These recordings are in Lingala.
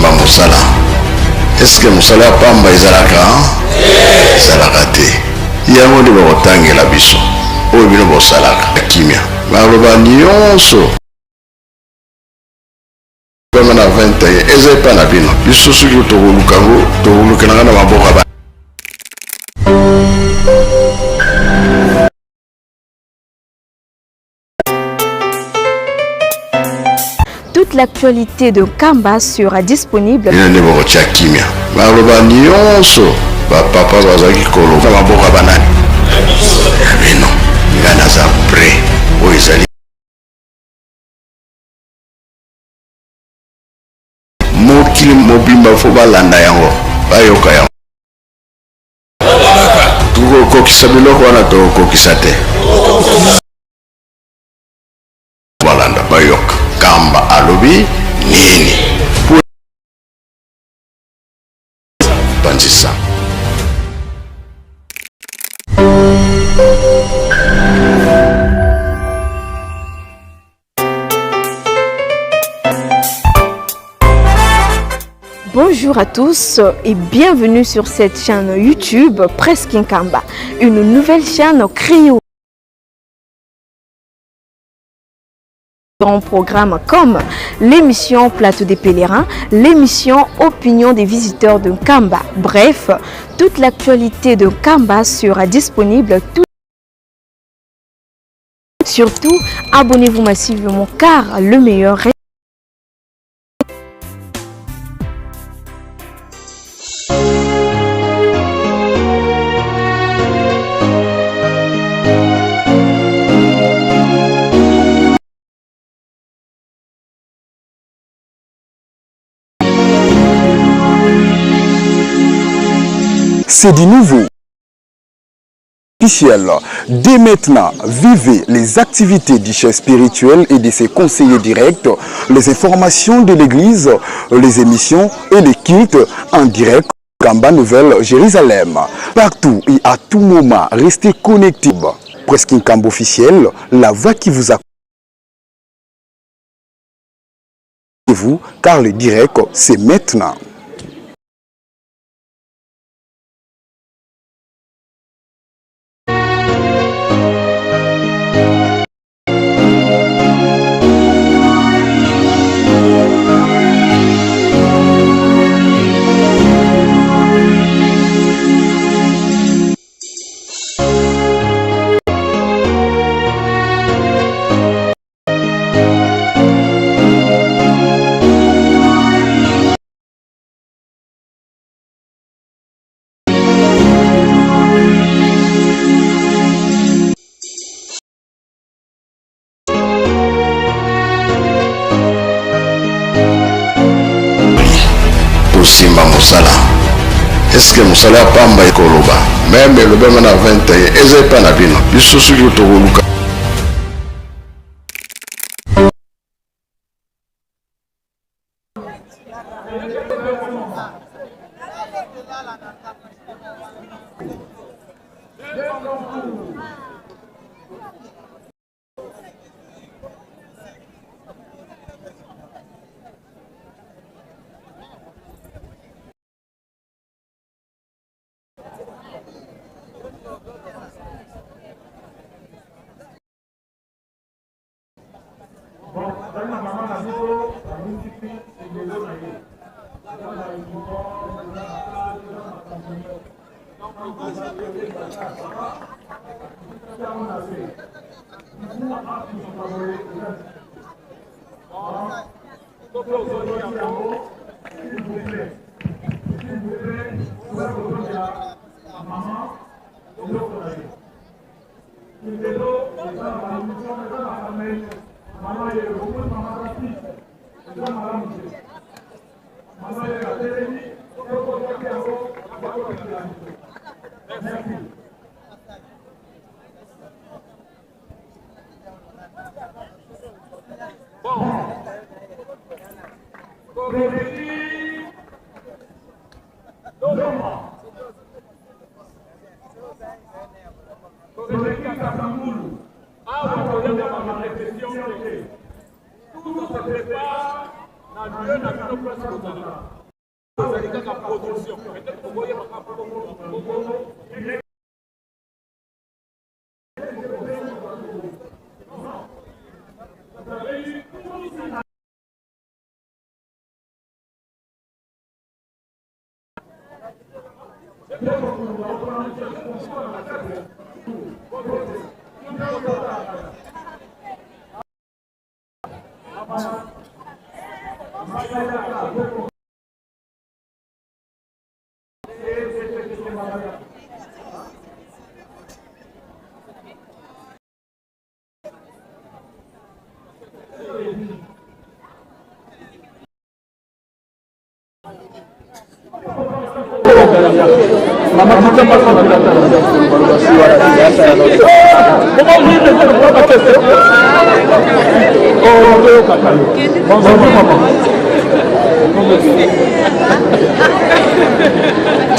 Tosimba mosala. Eske mosala ya pamba ezalaka? Ezalaka te. Yango nde bakotangela biso oyo bino bosalaka kimia. Baloba nyonso bama na 21 eza epa na bino. Biso soki tokoluka yango tokolukelanga na maboko ya Toute l'actualité de Kamba sera disponible. Bino nde bokotia kimia. Baloba nyonso bapapa bazalaki koloba maboko ya banani ya bino. Ngai naza prêt oyo ezali mokili mobimba fo balanda yango bayoka yango. Tokokokisa biloko wana tokokokisa te. Balanda bayoka Kamba alobi nini. Panzisa. Bonjour à tous et bienvenue sur cette chaîne YouTube Presse Nkamba, une nouvelle chaîne créée au programme comme l'émission Plateau des pèlerins, l'émission Opinion des visiteurs de Nkamba. Bref, toute l'actualité de Nkamba sera disponible tout. Surtout, abonnez-vous massivement car le meilleur reste. C'est du nouveau. Officiel. Dès maintenant, vivez les activités du chef spirituel et de ses conseillers directs, les informations de l'église, les émissions et les cultes en direct. Kamba Nouvelle Jérusalem. Partout et à tout moment, restez connectés. Presse Nkamba officiel, la voix qui vous a vous, car le direct, c'est maintenant. Tosimba mosala. Eske mosala ya pamba ekoloba meme elobema na 21 eza epa na bino. Biso soki tokoluka Bon, tozali na mama na biso abungisi elelo na ye. Eza na uniforme, eza na carte, eza na makambo nyonso. Yango na se. Du coup, akufa boye eza Donc, soki ozwaki yango, s'il vous plaît, s'il vous plaît, oya kozongela mama eloko na ye. Lelo eza na ba uniforme, eza na famille. Mama ye omoni mama aza triste, eza malamu te. Mama ye atelemi, soki ozwaki yango bakokitela biso. Merci. Bon. Komeki Loma. Toleki Kasangulu. Awa toyaka ba répétition te. Tout se prépare na lieu na bino place kozala. ezali kaka production. Peut-être bokoyeba kaka mpo bongo.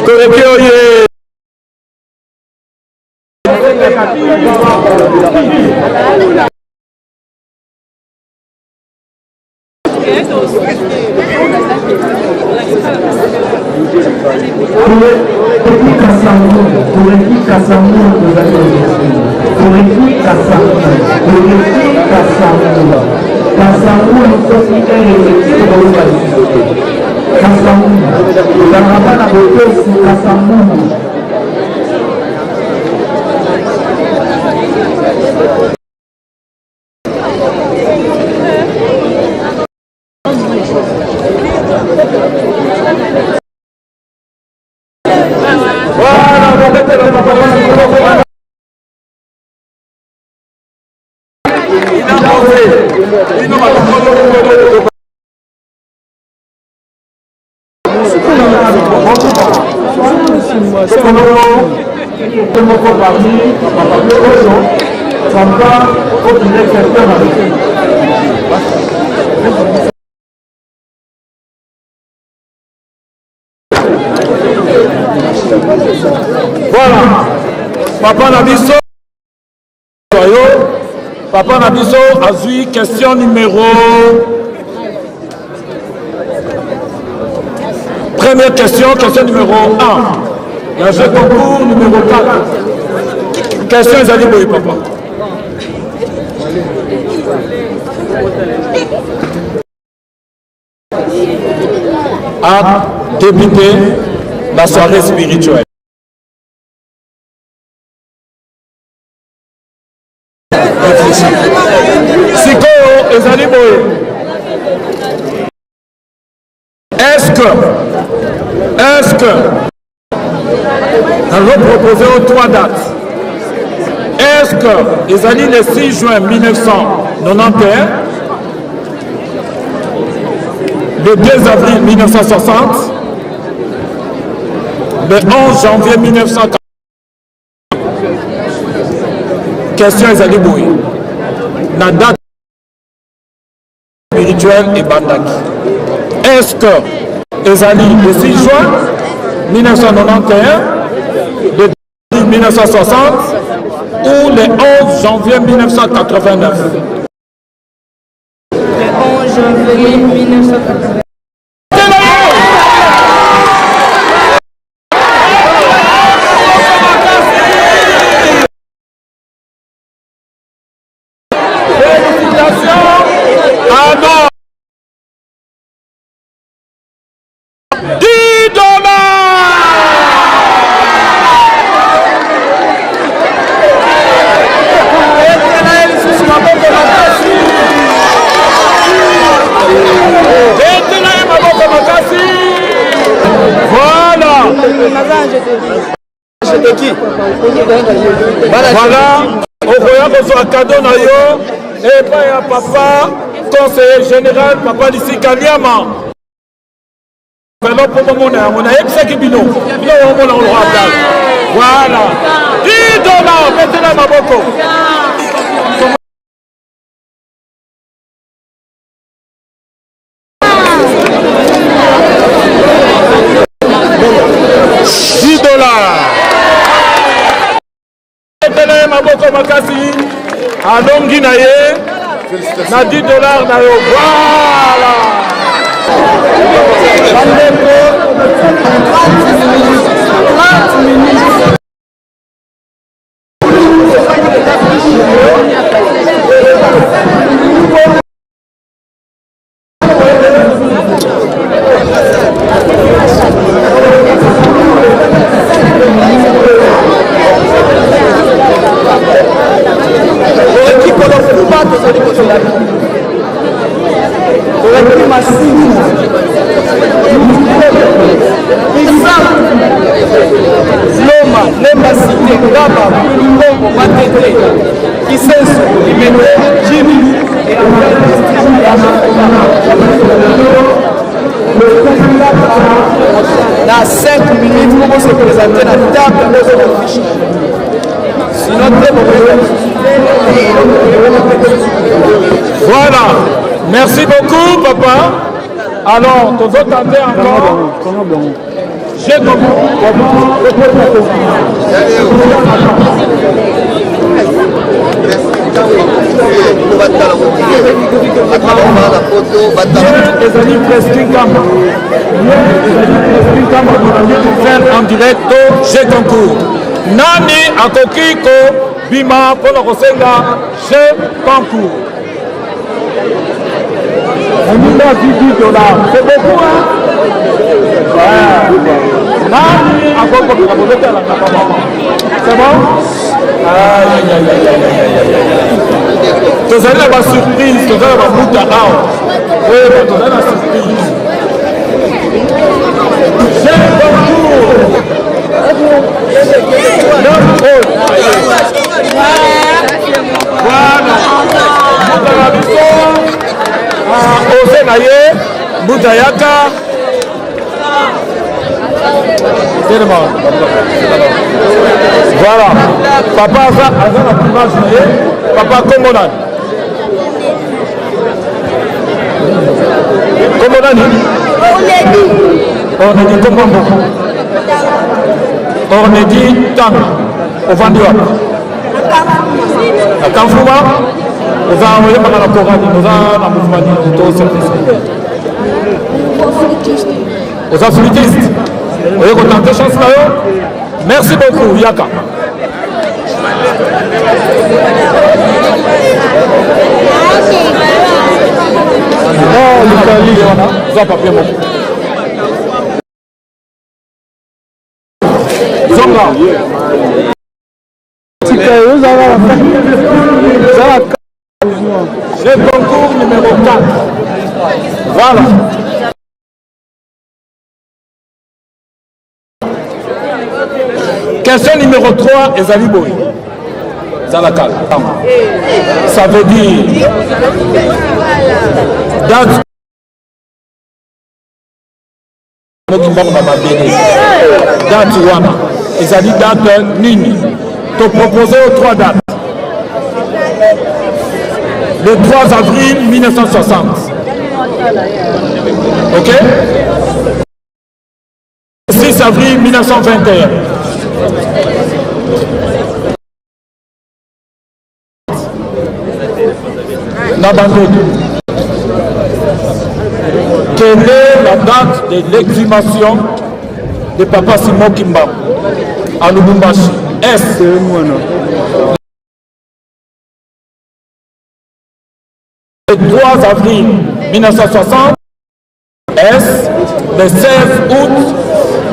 Toreki oye! Voilà. Papa na biso yo papa na biso azwi question numéro première question question numéro 1 ya jeu concours numéro 4 question ezali boye papa a débuté la soirée spirituelle. Sikoyo ezali boye. Est-ce que, est-ce que, nazo proposer yo trois dates. Est-ce que ezali le 6 juin 1991, le 2 avril 1960, le 11 janvier 1980? Question ezali boye. Na date spirituel ebandaki. Est-ce que ezali le 6 juin 1991, le 1960 ou le 11 janvier 1989? Le 11 janvier 1989. Félicitations à nos 10 dollars! Betela ye maboko makasi. Voilà. Voilà, okoya kozwa cadeau na yo epai ya papa conseiller général papa Lisika Liama. Vraiment mpo bomona yango nayebisaki bino bino omona yango lokola blague. Voilà, 10 dollars betela maboko. Betela ye maboko makasi alongi na ye na 10 dollars na yo. Voilà. Bandeko. Loma, Lemba Cité, Ngaba, Kongo, Matete, Kisenso, Limete, Jimmy et na 5 minutes moko se présenter na table ozo kofiche sinon te Voilà. Merci beaucoup, papa. Alors, tozo tenter encore. J'ai ezali presque kamba ezali presque kamba tolandi faire en direct to jeu concours nani akoki kobima mpo na kosenga jeu concours. Moninga azwi 10 dollars. C'est beaucoup, hein? Ouais. Nani akoki kobima bozotala na mama? C'est bon? Tozali na basurprise, tozali na babuta awa. Oyo tozali na surprise. J'ai concours. Voilà. Mbuta na biso oze na ye mbuta yaka telema. Voilà, papa aza aza na plumage na ye. Papa, kombo nani? Kombo nani? Ornedi. Kombo moko Ornedi Tanga. Ovandi wapi? Na Kamfuma. Oza oyembaka na korani? Oza na mouvement nini to service? Oza flûtiste, oye kotante chance na yo. Merci beaucoup, yaka. Eza papier moko. Zonga. Le concours numéro 4. Voilà. Question numéro 3, ezali boye. Zala calme. Ça veut dire date mokimbango na mabele, date wana ezali date nini? Topropose yo trois dates: le 3 avril 1960, ok, 6 avril 1921. Na bandeko, quelle est la date de l'exhumation de Papa Simon Kimbangu à Lubumbashi? Est-ce le 3 avril 1960, est le 16 août,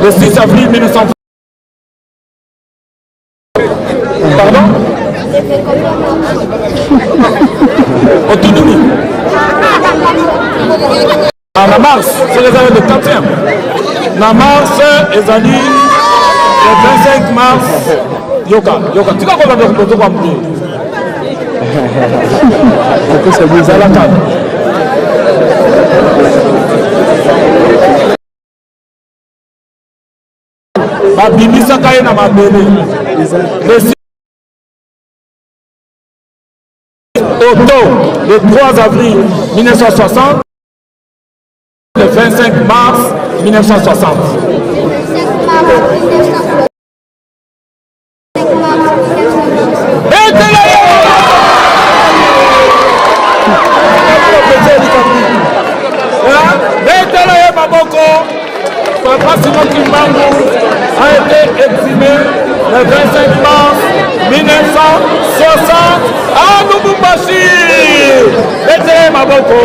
le 6 avril 1920? Pardon? Otuni ah, na mars, soki eza le 4e na mars, ezali le 25 mars. Yoka, yoka, tika kolanda kotokwa moke. Ezalaka babimisaka ye na mabele le auto le 3 avril 1960, le 25 mars 1960. Betela ye! Betela ye maboko! Papa Simon Kimbangu a été exhumé le 25 mars 1960 à Lubumbashi. Betele maboko.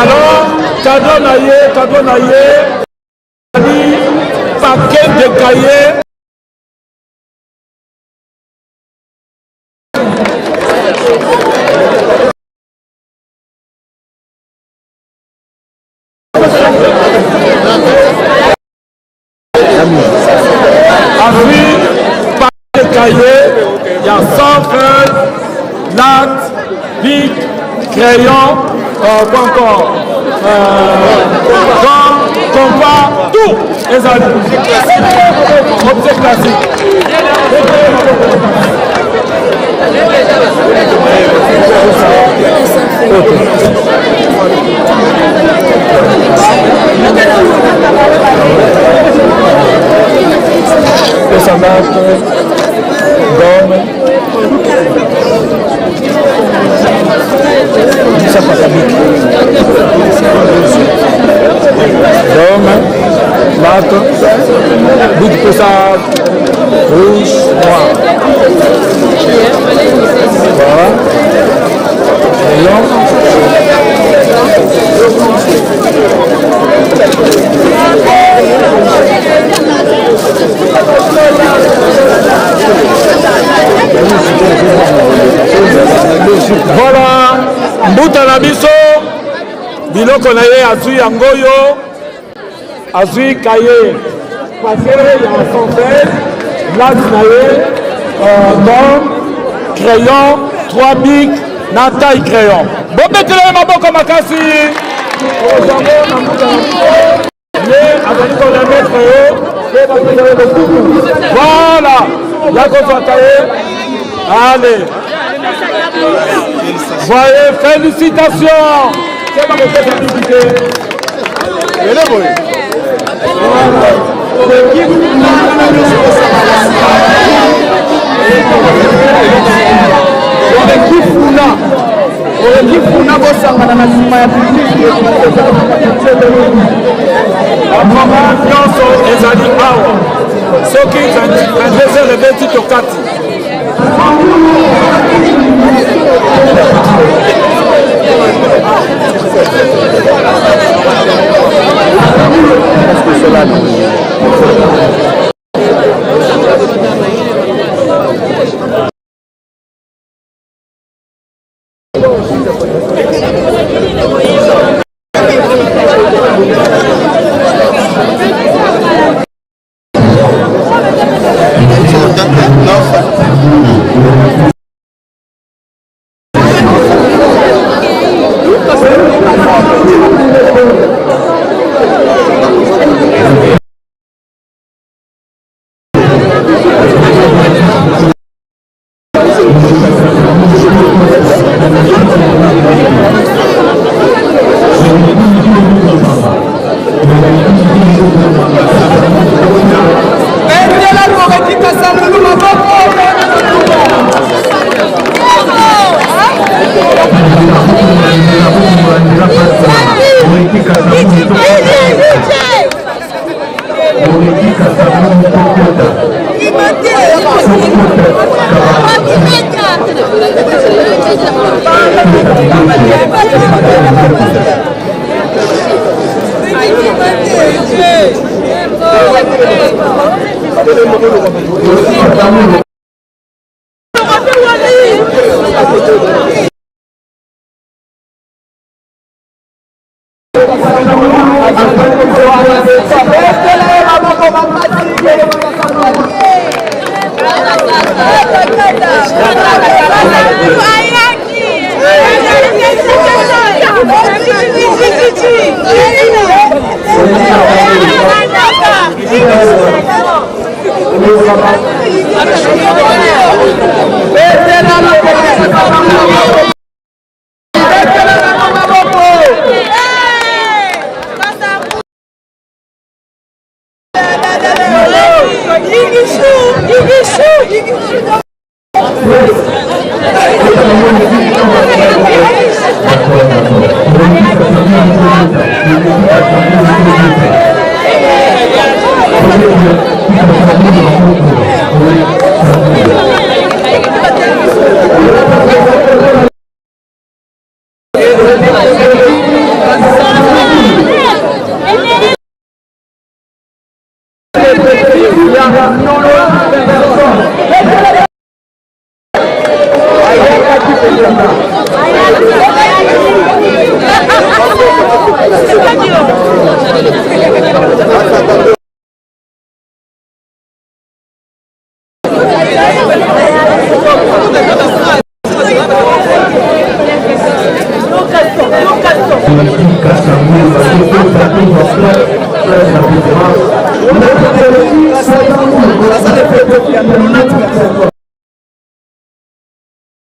Alors, cadeau na ye, cadeau na ye, paquet de cahiers. Azwi paquet ya 100 feuilles, latte, bic, crayon, euh, quoi encore, euh, gomme, compas, tout ezali. Objet classique. Pesa gomme, gomme, latte, bic pesa rouge, noir. Voilà. Crayon. Voilà, mbuta na biso biloko na ye azwi yango oyo azwi kaye papier ya française late na ye euh, gomme crayon 3 bic na taille crayon bobetela ye maboko makasi ozango na mbuta na biso ye azali koremettre yo mpe bapesa ye lokumu voilà ya kozwaka ye allez voyez félicitations te bakopesa mingi te ele boye oleki kuna oleki kuna bosangana na nsima ya mama nyonso ezali awa soki 22 heures ebeti tokati.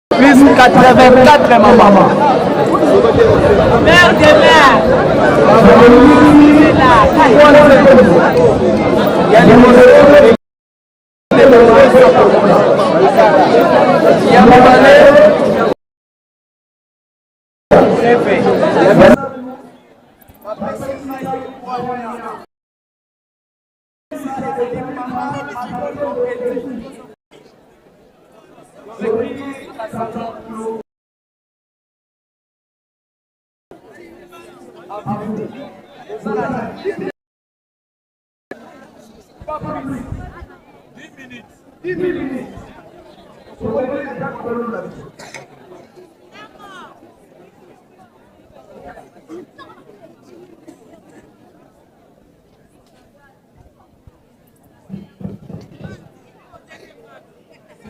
Plus 84 maman. Mère de mère. Pas plus. 10 minutes. 10 minutes.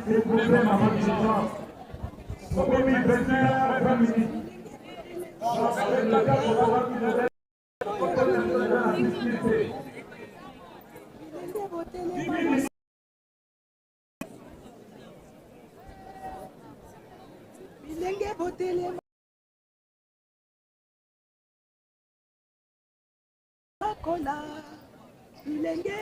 S'il vous plaît, maman dirigeante. Okomi 21 20 minutes. Bilenge botelema kola bilenge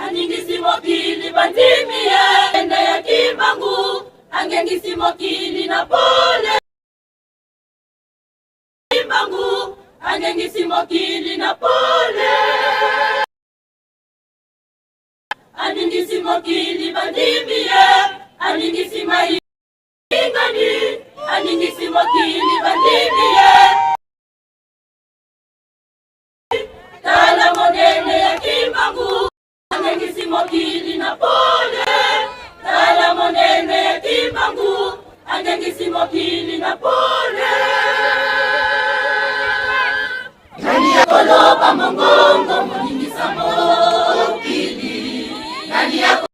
Aningisi mokili bandimi. na pole Kimbangu aningisi mokili na pole aningisi mokili bandimi ye aningisi mai ingani aningisi mokili bandimi ye tala monene ya Kimbangu aningisi mokili na pole tala monene ya Kimbangu aningisi mokili na pole nani akoloba mongongo moningisa mokili nani ako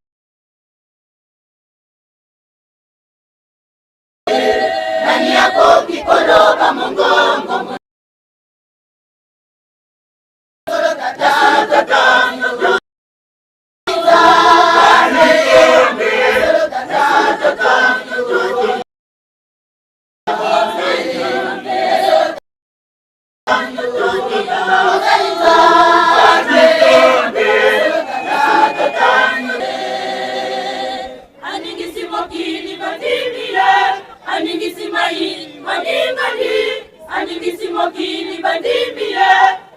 nani akoki koloba mongongo aningisi mokili bandimi ye aningisi mai maningani aningisi mokili bandimi ye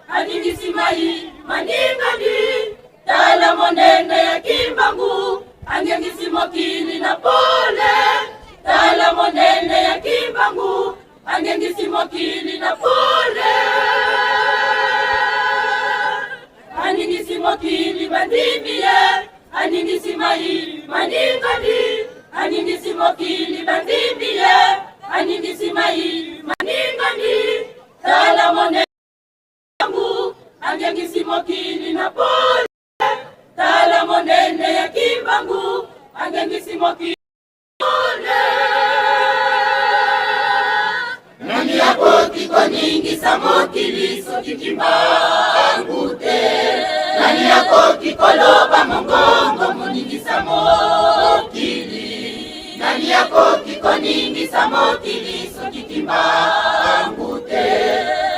aningisi mai maningani tala monene ya Kimbangu aningisi mokili na pole tala monene ya Kimbangu aningisi mokili na pole aningisi mokili bandimi ye aningisi mai maningani aningisi mokili bandimi ye aningisi mai maningani tala monene aningisi mokili na pole tala monene ya Kimbangu aningisi mokili pole nani akoki koningisa mokili soki Kimbangu te nani akoki koloba mongongo moningisa mokili nani akoki koningisa mokili soki Kimbangu te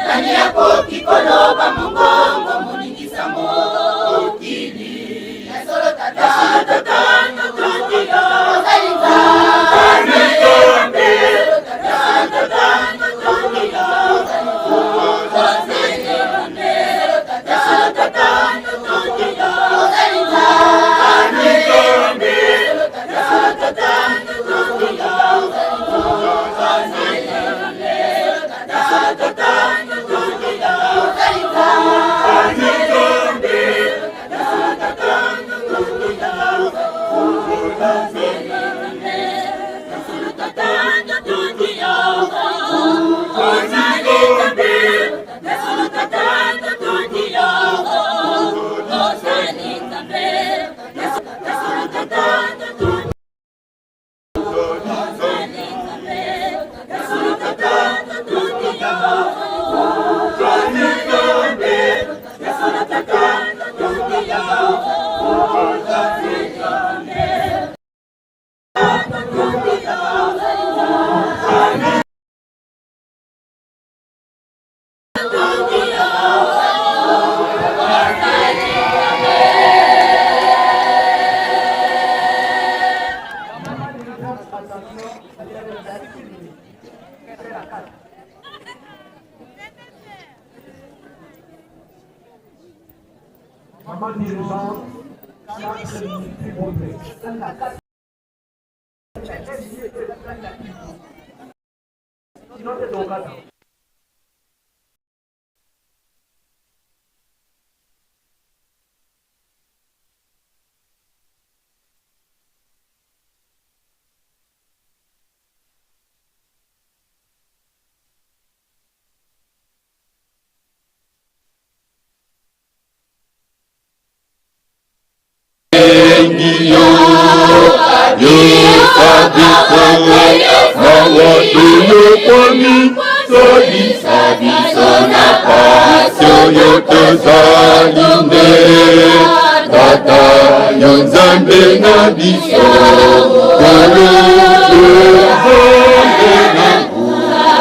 nani akoki koloba mongongo moningisa mokili ya solo tata tata ozali Nzambe Maman dirigeante, 4 minutes, s'il vous plaît. Sinon, c'est ton cas. Tata yo Nzambe na biso Nkolo Nzambe na nguya.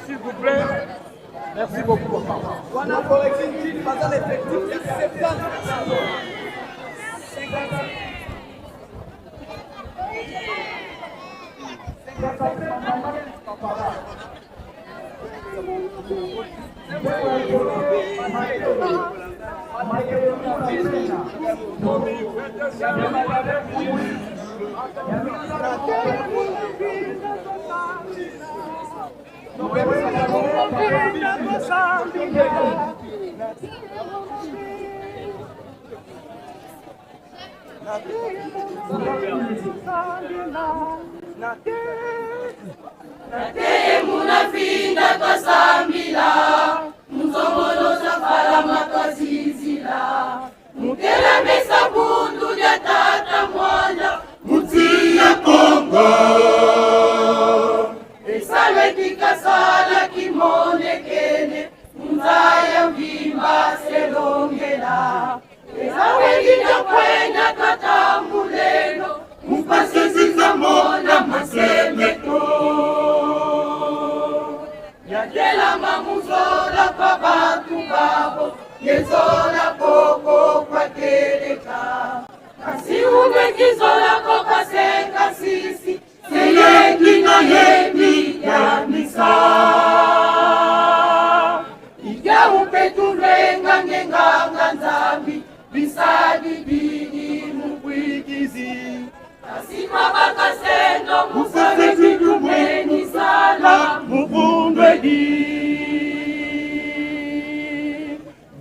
S'il vous plaît. Merci beaucoup. Wana correction chini baza na effectif ya 70 Nateye munafinda twasambila munzongoloza falama twazizila mutelemesa bundu lya tata mwana mutia Kongo esalwekikasala kimonekene munzaya mvimba selongela ezawelina kwenda twatambulelo mupasezizamona masemeto yakelama muzola kwa bantu babo yezola koko kwateleka kasi umekizola kokasenga sisi seyekino yebi ya misa ijaupetulwenga ngenganga nzambi bisadi bini mukwikizi kasima bakasendo musabekitumweni sala mubundwedi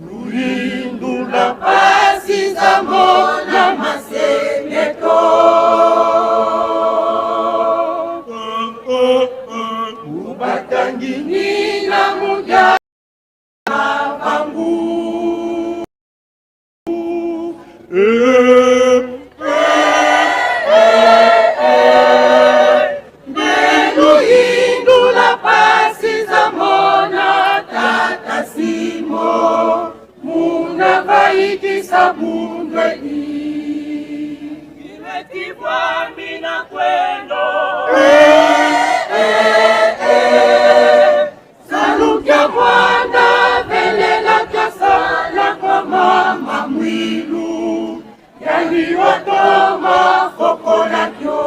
lulindula pasi zamona masemeto ubatangi nina muja bangu Ndeluhindula pasi zamona tata simo munavaikisa bundweni Imetibwa mina kwendo Salukia mwana velela kiasala kwa mama mwilu yani watoma fokolakyo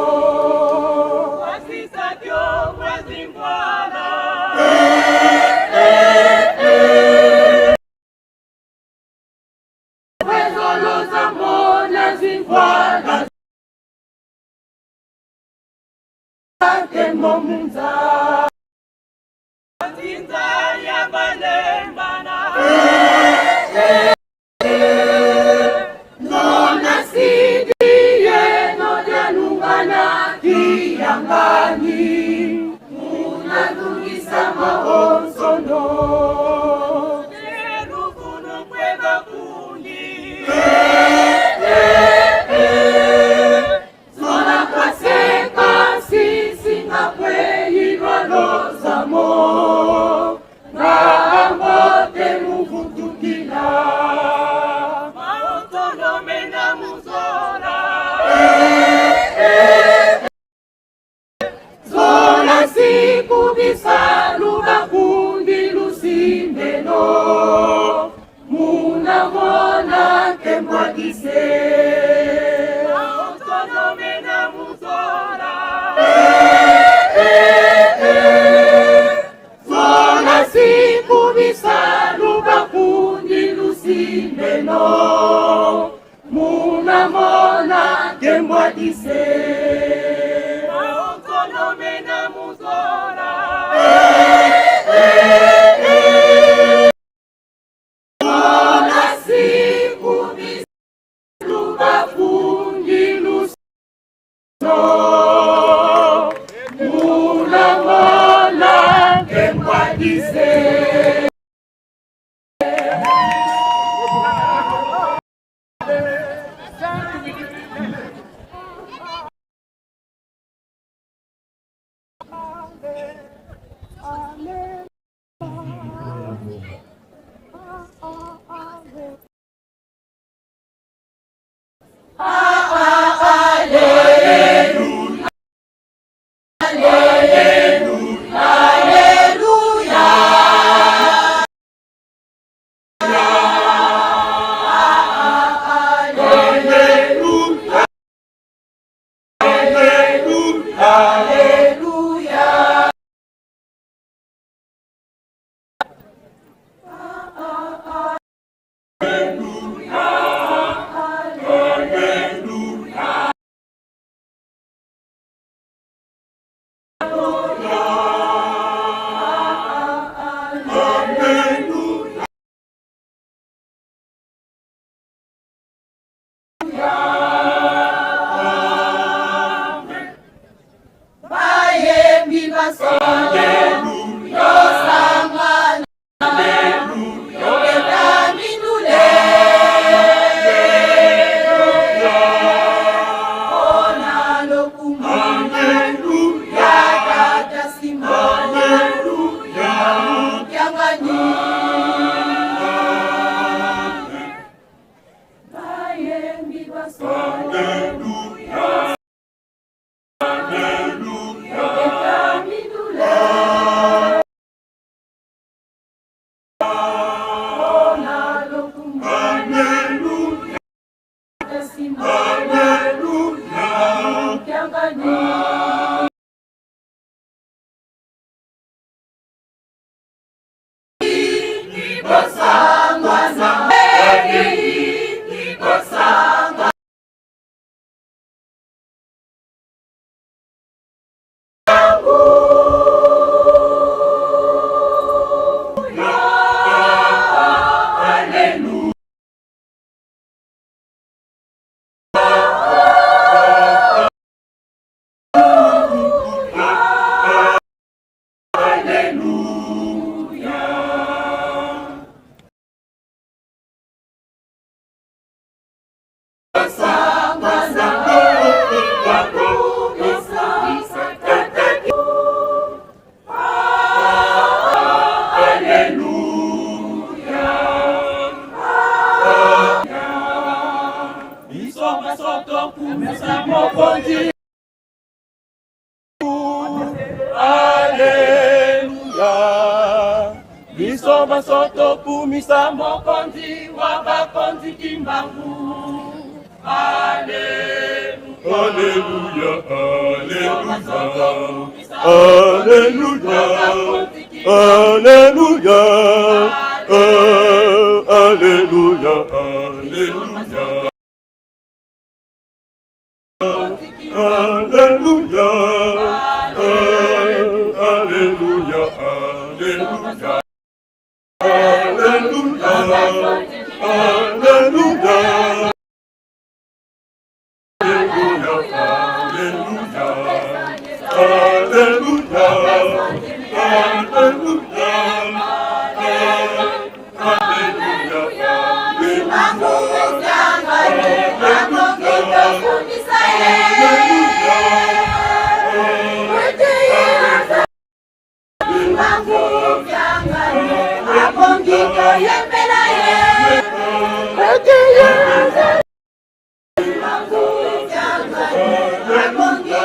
Wasisakyo mwazingwana Wezoloza mona zingwana Kemomunza Tinza ya balembana Nona sidiye nodyalungana kiyangani Munalungisa maonsono Nerukunu kwe bakundi. bisalu bakundi lusindeno muna mona kembwadise autonomena muzola zola siku bisalu bakundi lusindeno muna mona kembwadise autonomena muzola zola siku bisalu bakundi lusindeno muna mona kembwadise. Bayembi basole tosangana tobeta mindule mpona lokumu ya tata Simon Kiangani. Bayembi basole tobeta mindule mpona lokumu ya Simon Kiangani. Bosangwana bosanga. Biso baso tokumisa mokonzi. Alleluya, biso baso tokumisa mokonzi wa bakonzi Kimbangu. Alleluya, alleluya, alleluya, alleluya, alleluya, alleluya, alleluya, alleluya, alleluya, alleluya, alleluya, alleluya, alleluya, alleluya. Abongi koyembela ye. Abongi.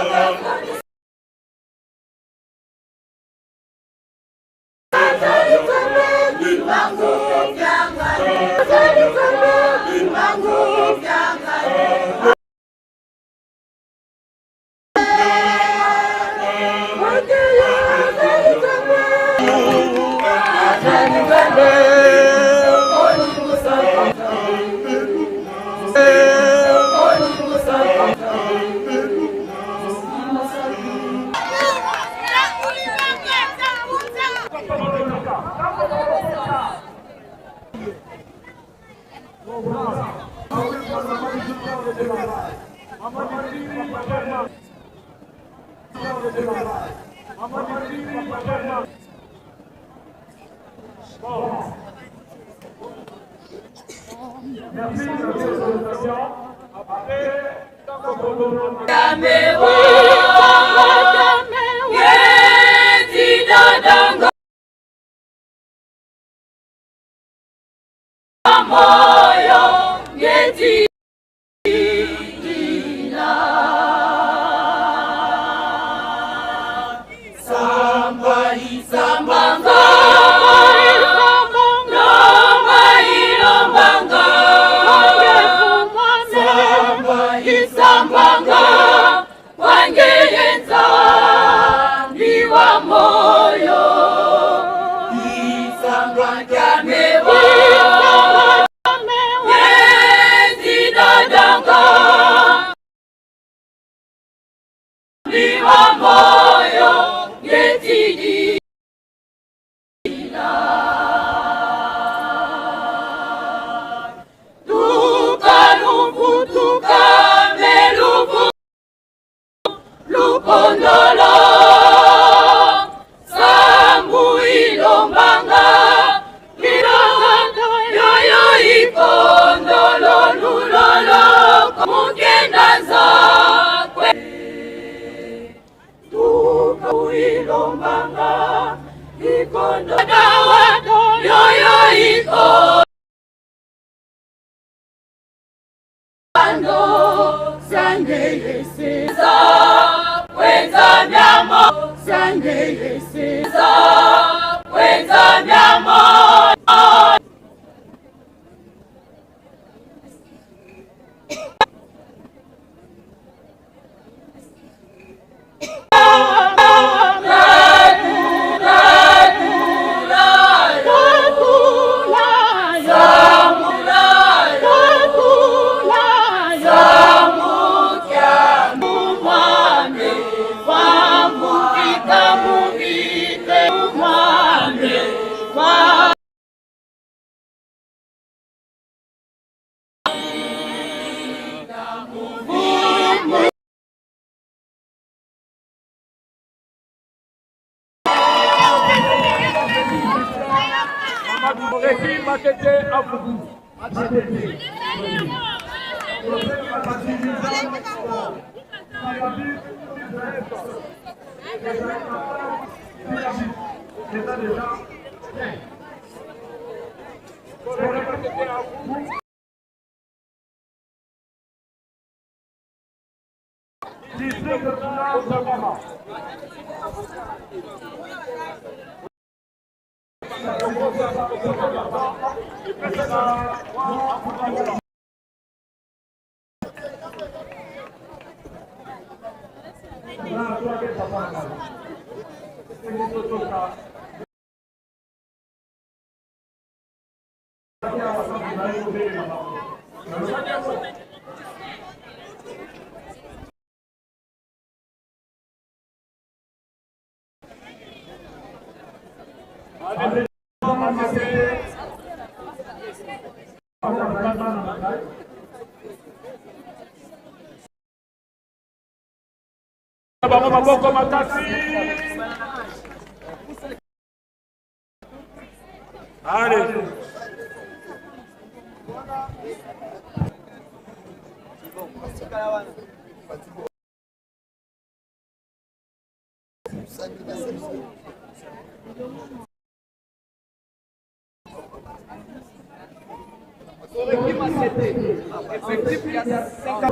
Bango maboko makasi. Allez. Effectif, il y a 50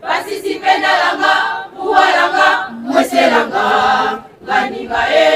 Basisi pendalanga, uwalanga, mweselanga, nganinga e.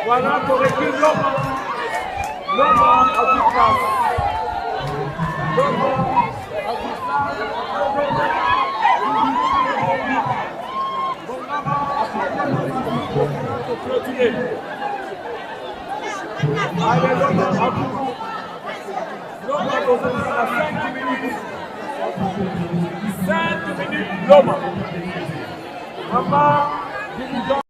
Voilà, torecule Loma. Loma azwi place. Loma azwi place. Bongama clôturer. Allez, Loma à vous. Loma, à 5 minutes. 5 minutes, Loma. Maman, dirigeant.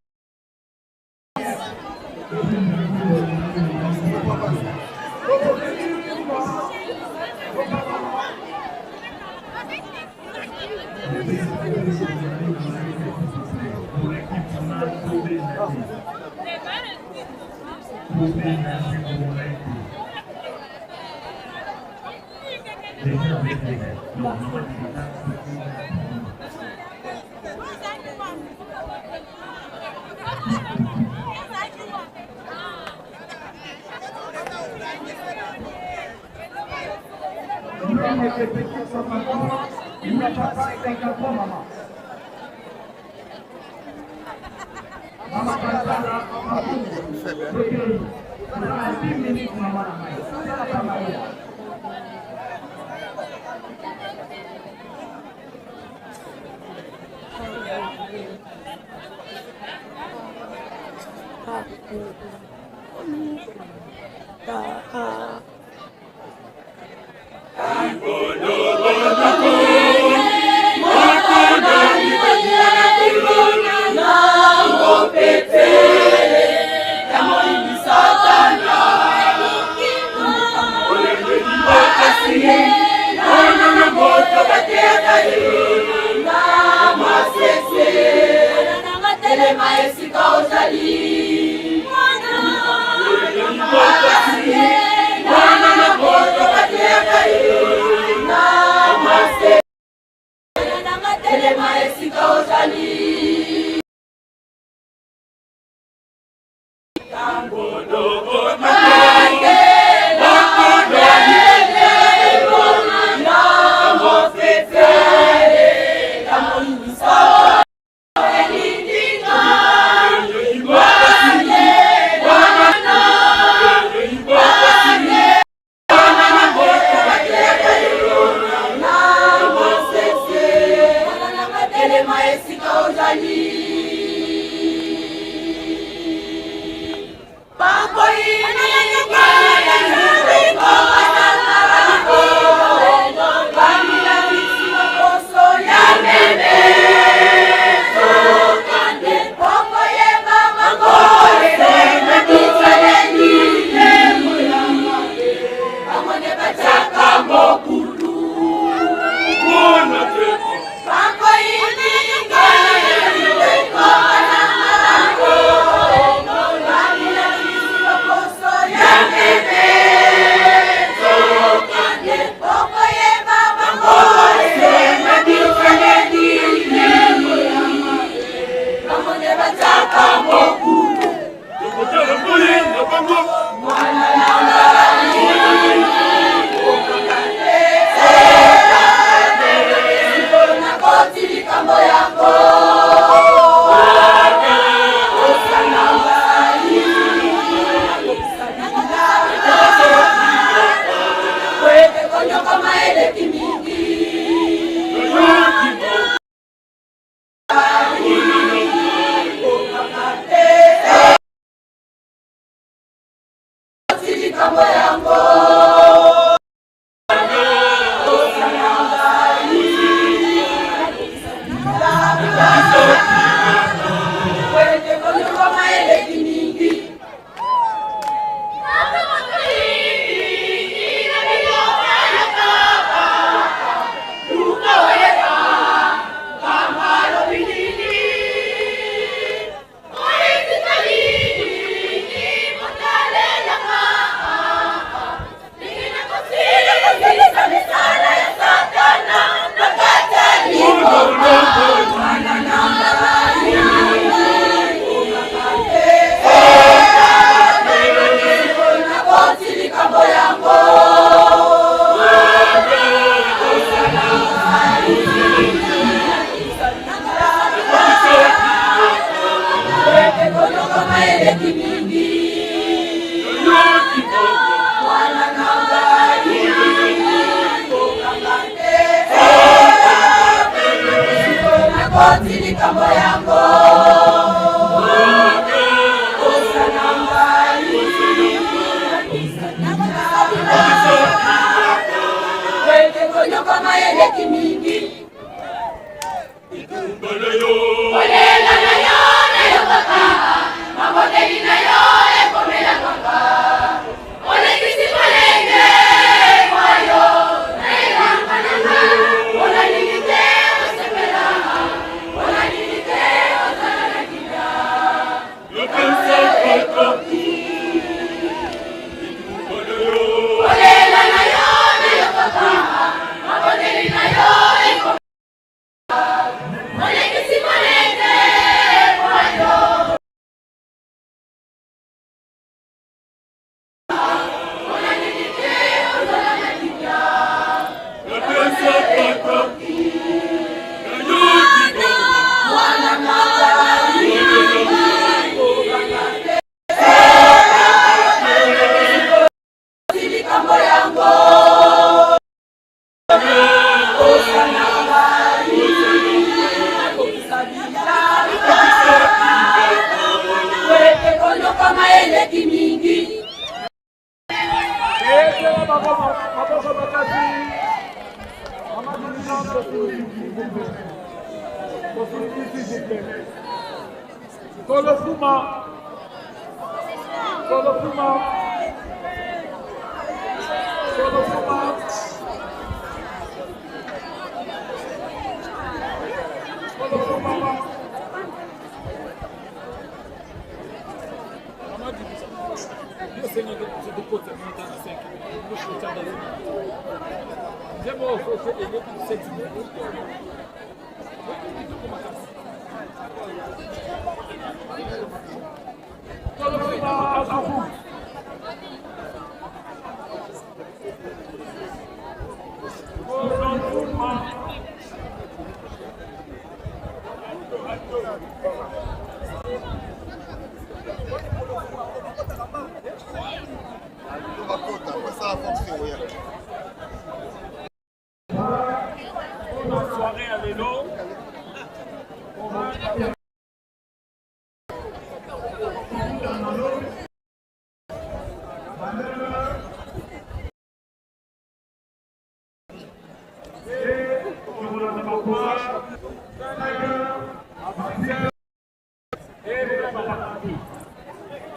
Kolofuma. Kolofuma. Kolofuma. Kolofuma. Soirée ya lelo.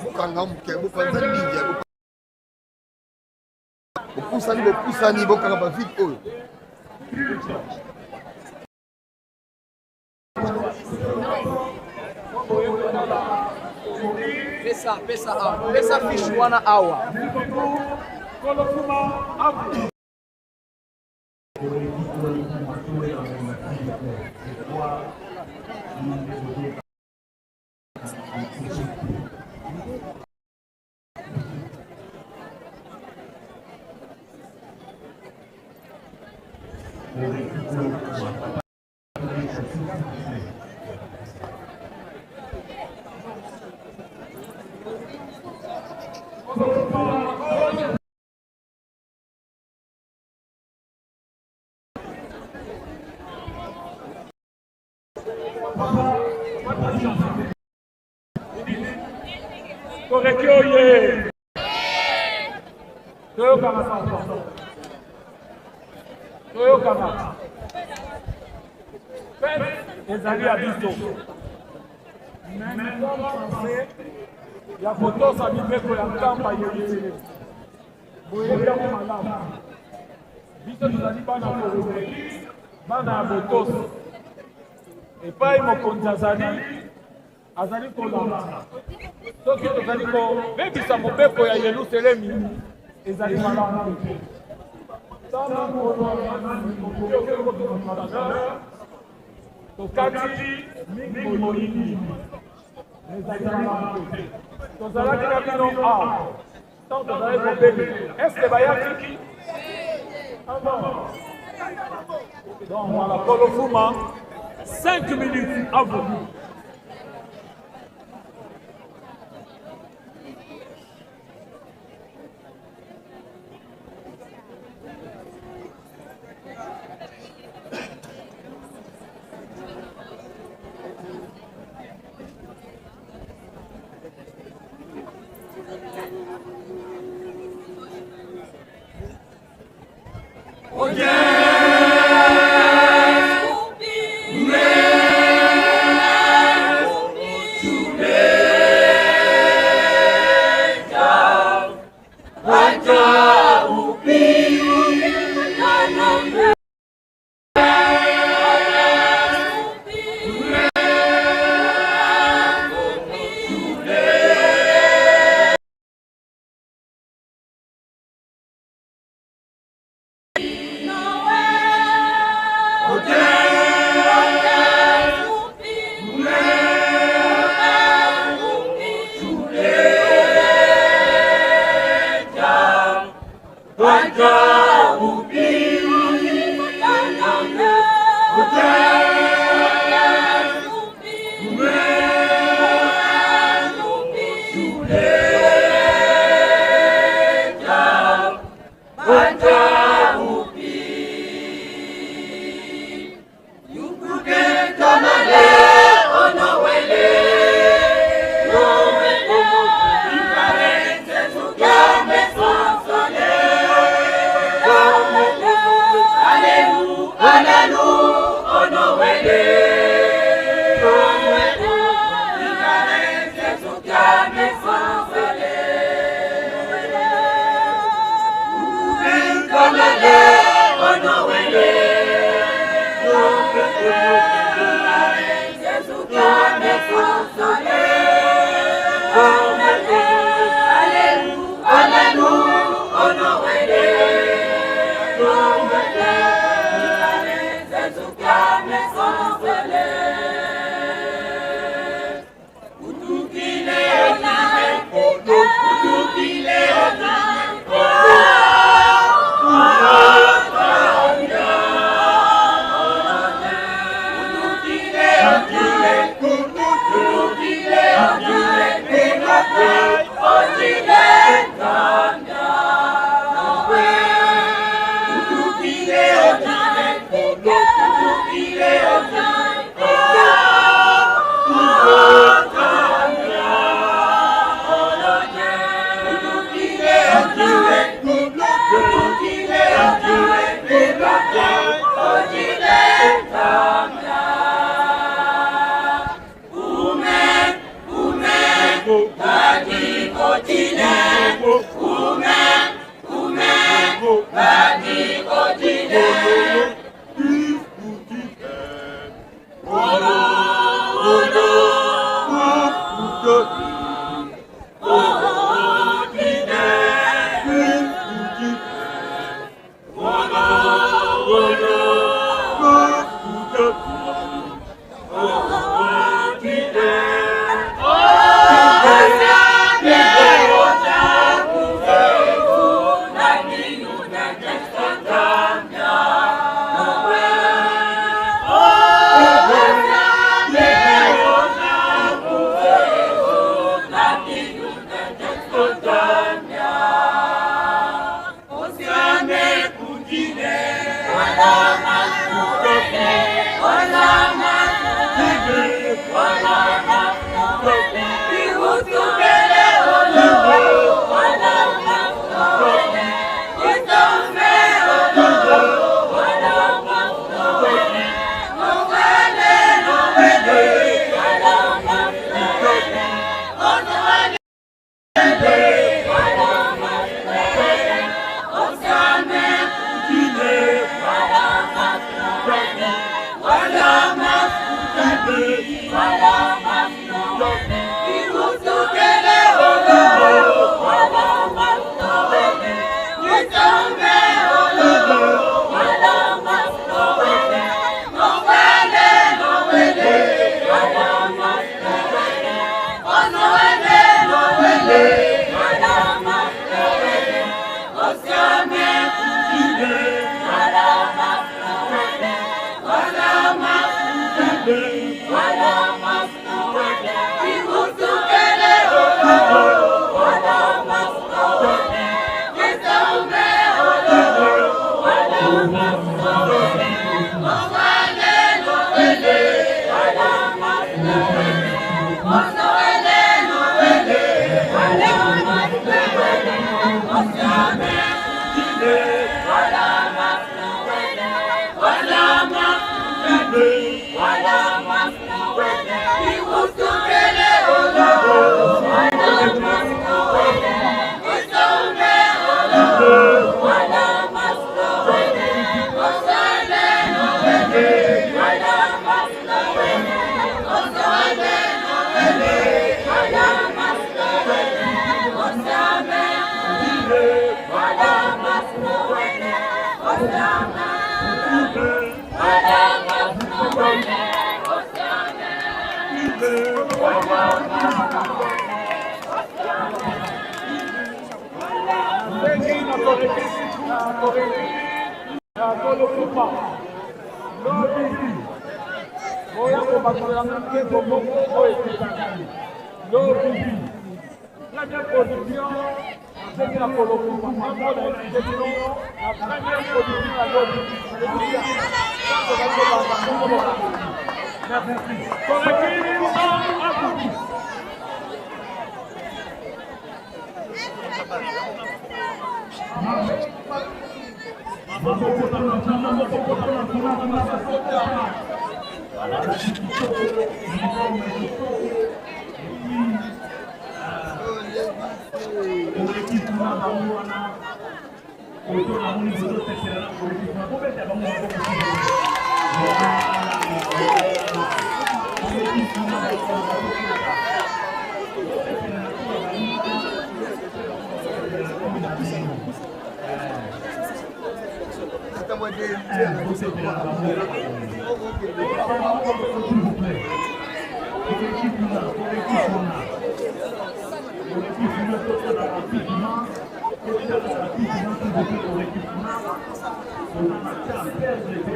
Bokanga moke, bopanzani mingi, bopusani, bopusani, bokanga bavide oyo. Pesa, pesa awa, pesa fiche wana awa. Koreki oye! Toyokana pardon. Toyokana. Fête ezali ya biso. Mais nous sommes censés ya kotosa mibeko ya Nkamba Yerusalemi. Boyebi yango malamu. Biso tozali bana Koromeli, bana ya botosi. Epai mokonzi azali, azali kolanda. Soki tozali kobebisa mobeko ya Yelusalemi, ezali malamu te. Tokati mingi moyini, ezali malamu te. Tozalaki na bino awa ntango tozalaki kobebela, est-ce bayaki? Ah non. Donc voilà, Kolofuma, 5 minutes à vous.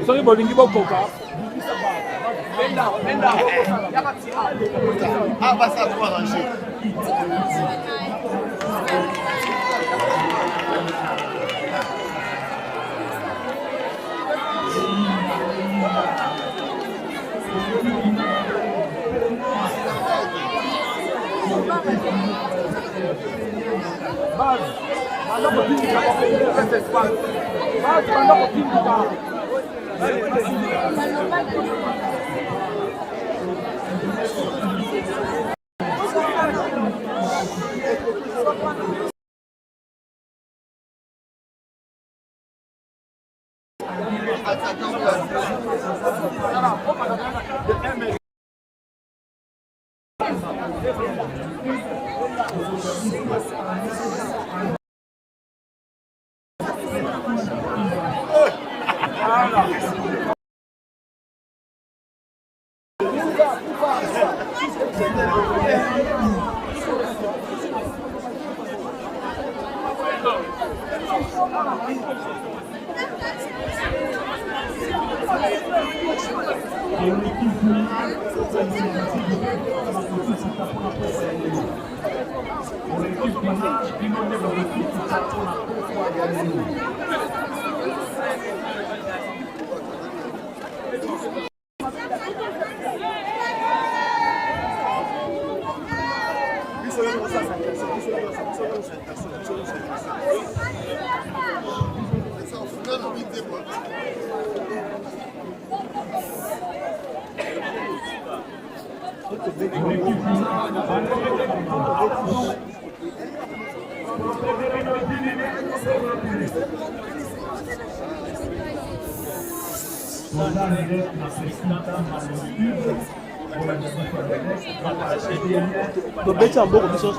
Soki bolingi bokoka. Ah, bah ça, trop arrangé. Tobeti ya mboko biso.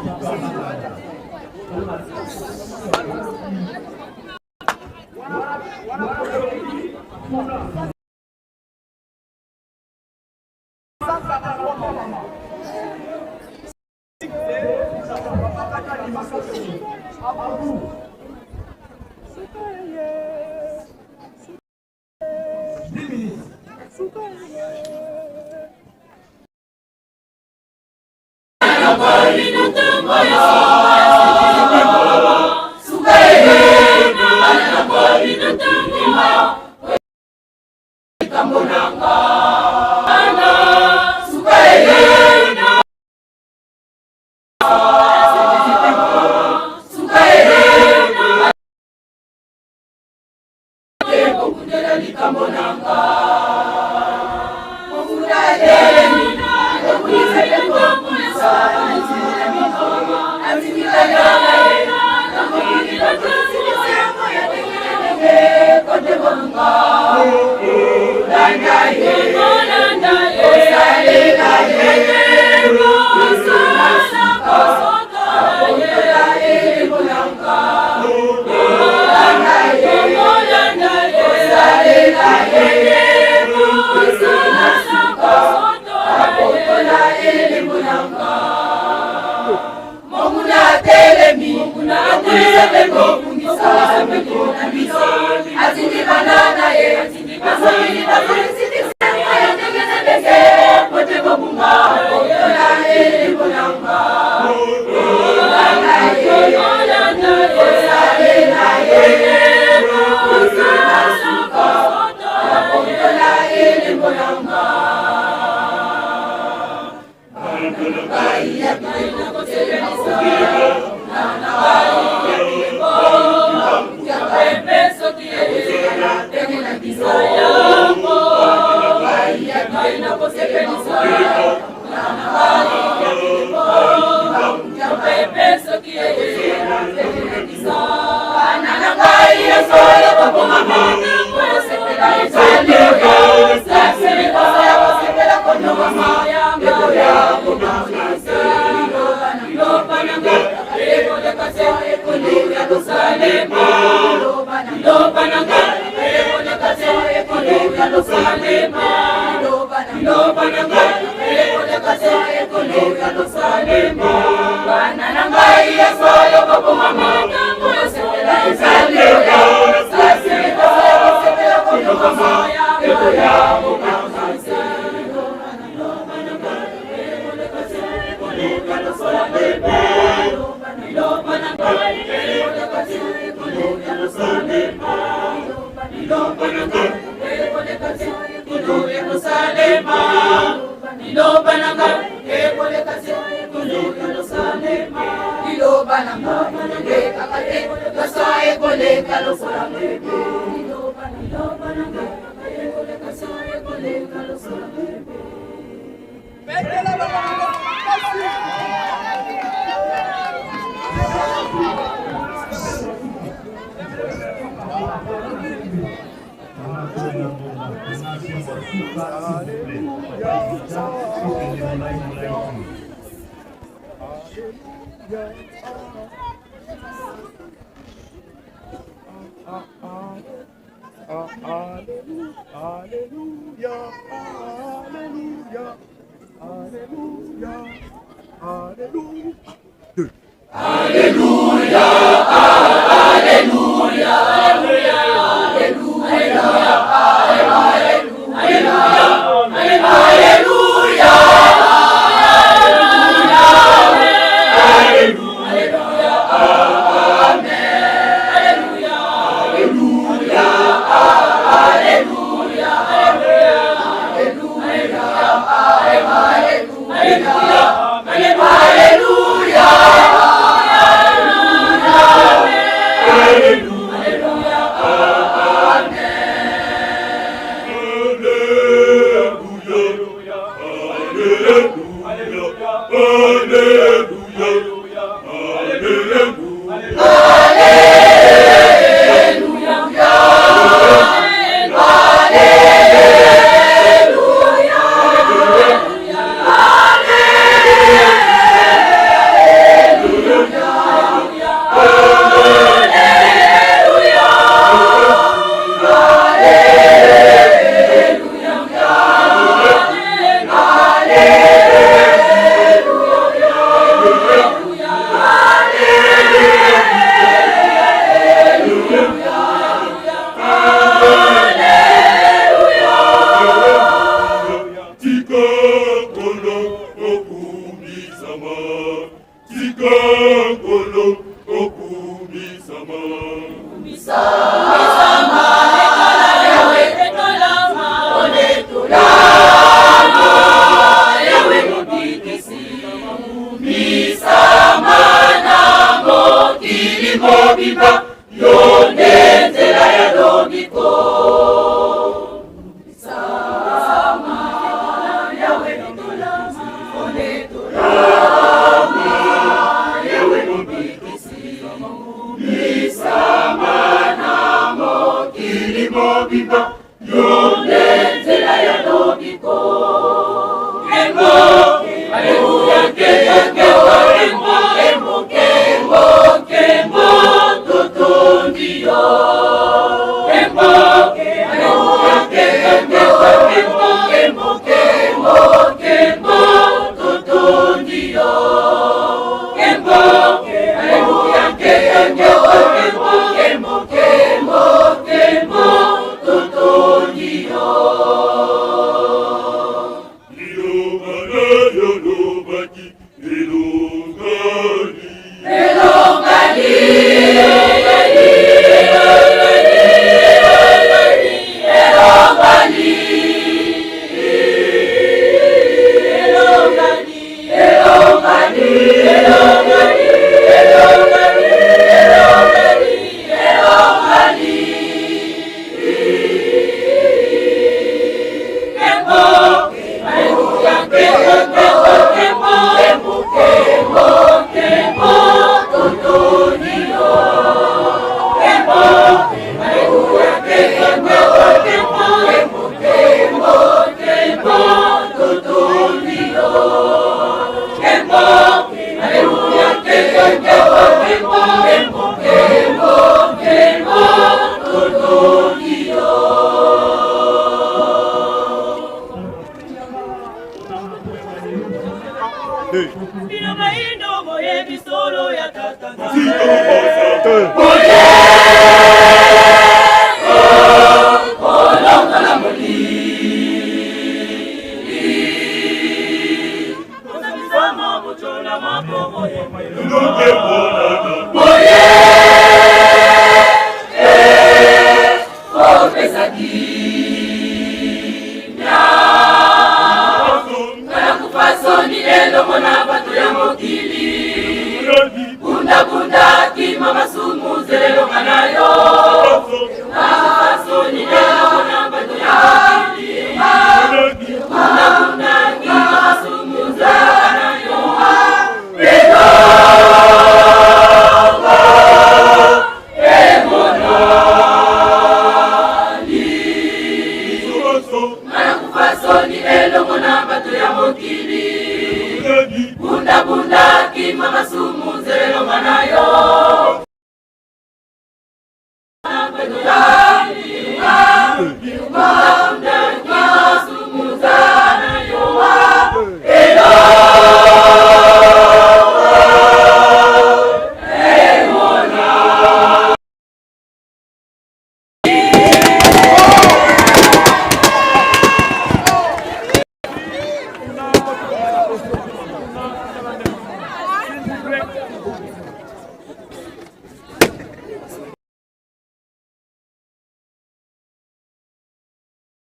Elongani.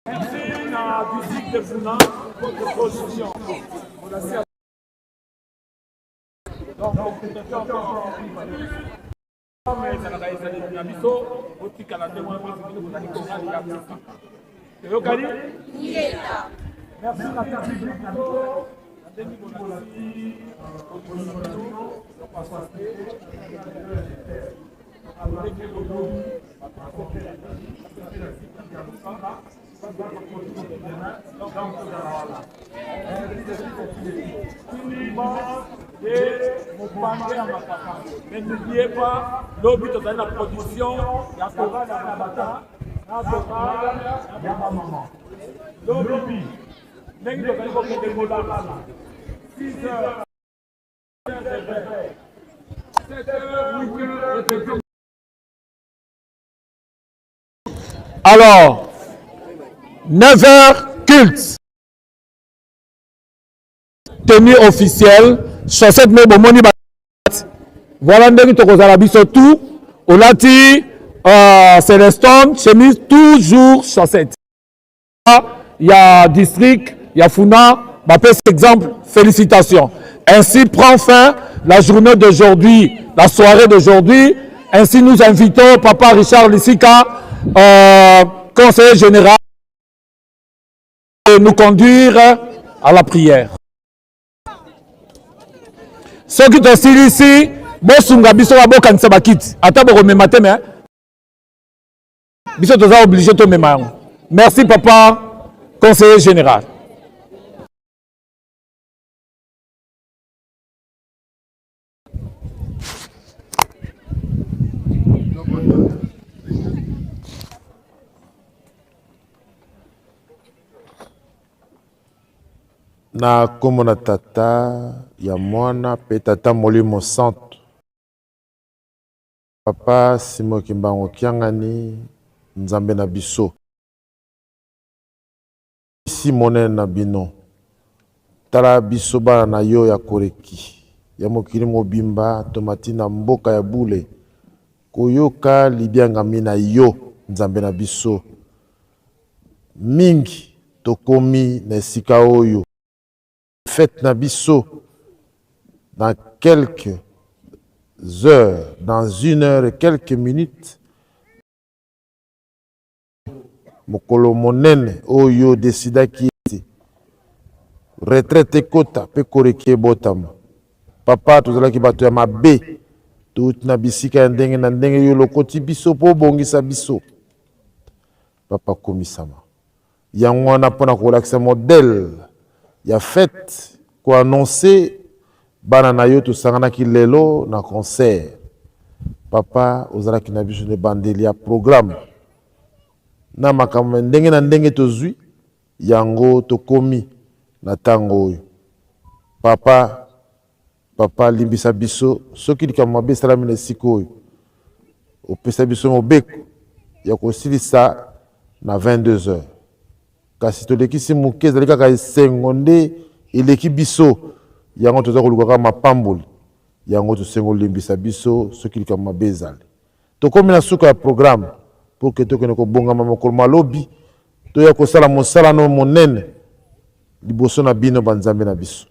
Merci na district de Funa, votre position. Ezalaka ezaleli na biso botikala ndenge wana mpo bino bozali chorale ya Afrika. Eyokani? Merci na public na biso na ndenge bolakisi bolingo na bino ya koasiste Mais n'oubliez pas, lobi tozali na production ya chorale ya batata na chorale ya bamama. Lobi ndenge tozali kokende kolala 6 heures 7 heures 8 heures répétition. Alors, 9 heures, culte. Tenue officielle, chaussettes me bomoni ba Voilà ndenge tokozala biso tout olati euh, Celeston chemise toujours chaussettes. Ya district ya Funa bapesi exemple félicitations. Ainsi prend fin la journée d'aujourd'hui, la soirée d'aujourd'hui. Ainsi nous invitons papa Richard Lissika, euh, conseiller général, de nous conduire à la prière. Soki tosilisi bosunga biso babokanisa bakiti ata bokomema te me biso toza oblige tomema yango. Merci papa conseiller général. Na nkombo na Tata, ya Mwana mpe Tata Molimo Santu. Papa Simon Kimbangu Kiangani, Nzambe na biso. Isi monene na bino. Tala biso bana na yo ya koleki ya mokili mobimba tomati na mboka ya bule koyoka libiangami na yo Nzambe na biso. Mingi tokomi na esika oyo. Fete na biso dans quelques heures, dans une heure et quelques minutes, mokolo monene oyo yo decidaki ete retraite ekota pe koreki ebotama. Papa, tozalaki bato ya mabe, touti na bisika ya ndenge na ndenge, yo olokoti biso po obongisa biso. Papa, kumisama. Yango wana mpo na kolakisa modèle ya fete, ko annoncer bana na yo tosanganaki lelo na concert. Papa ozalaki na biso na ebandeli ya programme na makambo ya ndenge na ndenge tozui yango tokomi na tango oyo. Papa, papa limbisa biso soki likambo mabe esalami na esika oyo. Opesa biso mobeko ya kosilisa na 22 heures, kasi tolekisi moke. Ezali kaka esengo nde eleki biso, yango toza koluka kaka mapamboli. Yango tosengi olimbisa biso soki likambo mabe ezali. Tokomi na suka ya programme pour que tokende kobongama mokolo mwa lobi, toya kosala mosala no monene liboso na bino banzambe na biso.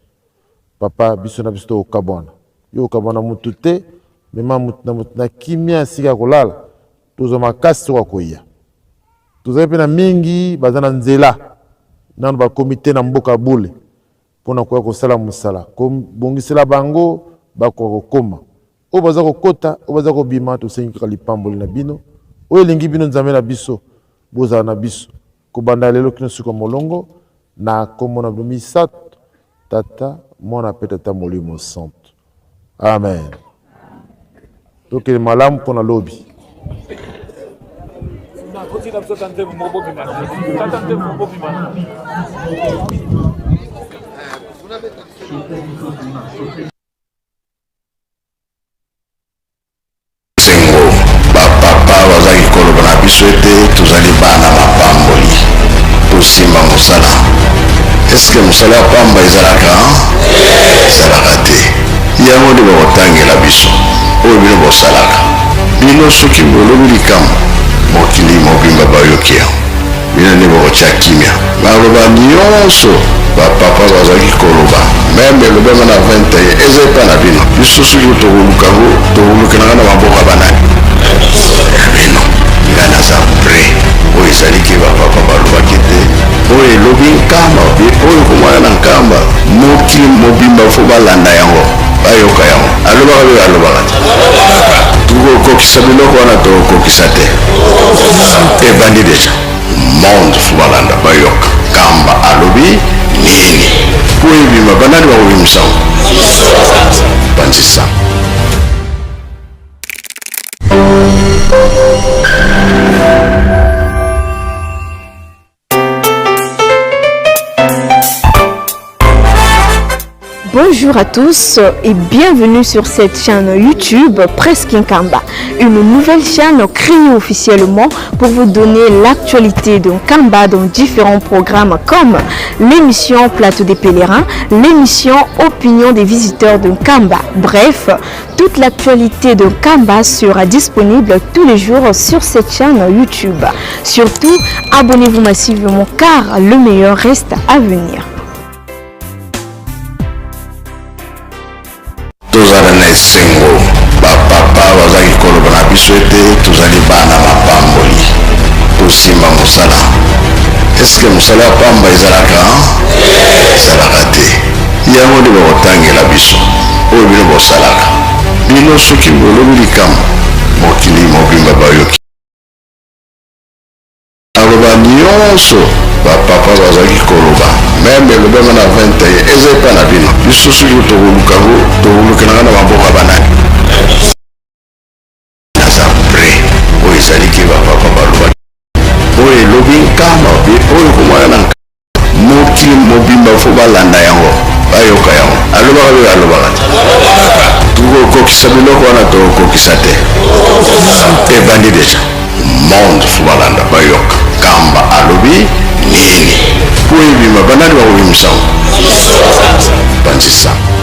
Papa, biso na biso tokokabwana. Yo okabwana mutu te, mema mutu na mutu na kimia esika ya kolala, tozwa makasi tokoka koya. Tozali mpe na mingi baza na nzela nanu bakomi te na mboka bule mpo na koya kosala mosala, kobongisela bango bakoka kokoma. Oyo baza kokota, oyo baza kobima, tosengi kaka lipamboli na bino. Oyo elingi bino Nzambe na biso, bozala na biso kobanda lelo kino suka molongo, na kombo na bino misato, Tata, Mwana pe Tata Molimo Santu. Amen. Tokende malamu mpo na lobi. Esengo, ba papa bazalaki koloba na biso ete tozali bana mapamboli, tosimba mosala. Est-ce que mosala ya pamba ezalaka? Ezalaka te. Yango nde bakotangela biso oyo bino bosalaka. Bino soki bolobi likambo, mokili mobimba bayoki yango. Bino nde bokotia kimia. Maloba nionso ba papa bazalaki koloba meme elobama na 21 eza epa na bino. Biso soki tokoluka ngo tokolukelanga na maboko ya banani? Ya bino. Nga naza près. Oyo ezali ke ba papa balobaki te oyo elobi nkamba obi oyo komona na nkamba mokili mobimba fo balanda yango bayoka yango. Alobaka be alobaka te. Tokokokisa biloko wana tokokokisa te. Ebandi deja. Monde fo balanda bayoka Kamba alobi nini po ebima banani bakobimisa yango? Panzi sango. Bonjour à tous et bienvenue sur cette chaîne YouTube Presse Nkamba, une nouvelle chaîne créée officiellement pour vous donner l'actualité de Nkamba dans différents programmes comme l'émission Plateau des pèlerins, l'émission Opinion des visiteurs de Nkamba. Bref, toute l'actualité de Nkamba sera disponible tous les jours sur cette chaîne YouTube. Surtout, abonnez-vous massivement car le meilleur reste à venir. Tozala na esengo, ba papa bazalaki koloba na biso ete tozali bana mapamboli, tosimba mosala. Est-ce que mosala ya pamba ezalaka? Ezalaka te. Yango nde bakotangela biso oyo bino bosalaka. Bino soki bolobi likambo, mokili mobimba bayoki. Maloba nionso ba papa bazalaki koloba meme elobama na 21 eza epa na bino. Biso soki tokoluka ngo tokolukelanga na maboko ya banani? Naza près. Oyo ezali ke ba papa balobaki oyo elobi nkamba oyo komona na Mokili mobimba fo balanda yango, bayoka yango. Alobaka be alobaka te. Tokokokisa biloko wana tokokokisa te. Ebandi deja. Monde fo balanda bayoka. Kamba alobi nini? Po ebima banani bakobimisa yango? Panzi sango.